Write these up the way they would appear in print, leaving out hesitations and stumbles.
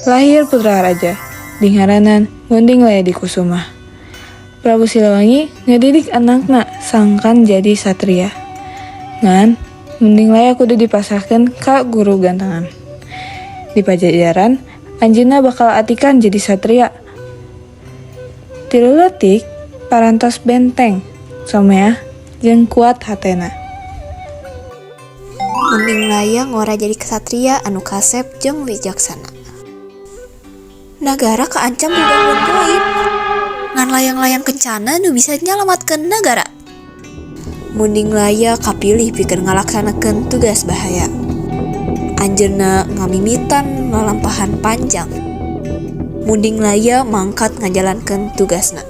Lahir putra raja, dingaranan Munding Laya Dikusumah. Prabu Siliwangi ngedidik anakna sangkan jadi satria. Ngan, Munding Laya kudu dipasrahkeun ka guru gantangan. Di Pajajaran, anjeunna bakal atikan jadi satria. Ti leutik parantos benteng, someah jeung kuat hatena. Munding Laya ngora jadi kesatria anu kasep jeung wijaksana. Nagara kaancam ku gangguan goib. Ngan layang-layang kencana nu bisa nyalamatkeun nagara. Munding Laya kapilih pikeun ngalaksanakeun tugas bahaya. Anjeunna ngamimitan lalampahan panjang. Munding Laya mangkat ngajalankeun tugasna.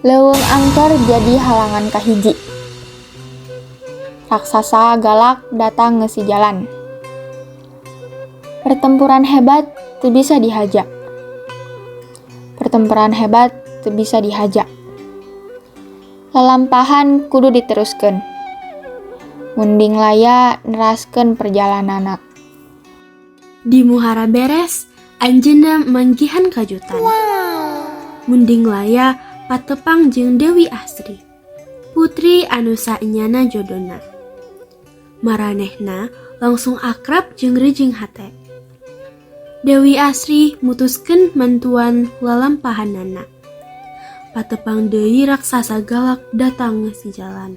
Leuweung Angker jadi halangan kahiji. Raksasa galak datang ngeusi jalan. Pertempuran hebat teu bisa dihaja. Pertempuran hebat teu bisa dihaja. Lalampahan kudu diteruskeun. Munding Laya neraskeun perjalananna. Di muhara beres, anjeunna manggihan kajutan. Munding Laya patepang jeung Dewi Asri, putri anu saenyana jodona. Maranehna langsung akrab jeung rejing hate. Dewi Asri mutuskeun mantuan lalampahanana. Patepang deui raksasa galak datang ngeusi jalan.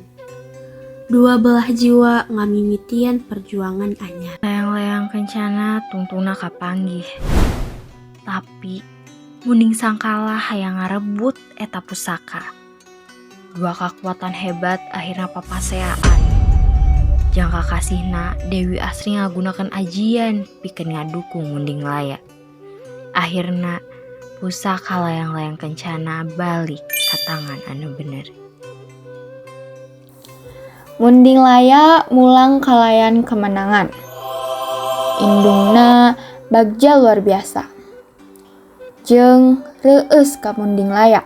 Dua belah jiwa ngamimitian perjuangan anyar. Layang-layang kencana tungtungna kapanggih. Tapi Munding Sangkala hayang ngarebut eta pusaka. Dua kakuatan hebat akhirna papaseaan. Jang kakasihna, Dewi Asri ngagunakeun ajian pikeun ngadukung Munding Laya. Akhirna pusaka layang-layang kencana balik ka tangan anu bener. Munding Laya mulang kalayan kemenangan. Indungna bagja luar biasa. Jeung reueus ka Munding Laya.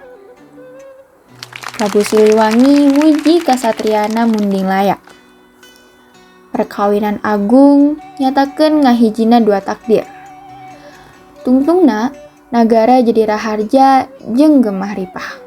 Prabu Siliwangi muji kasatriana Munding Laya. Perkawinan agung nyatakeun ngahijina dua takdir. Tungtungna nagara jadi raharja jeung gemah ripah.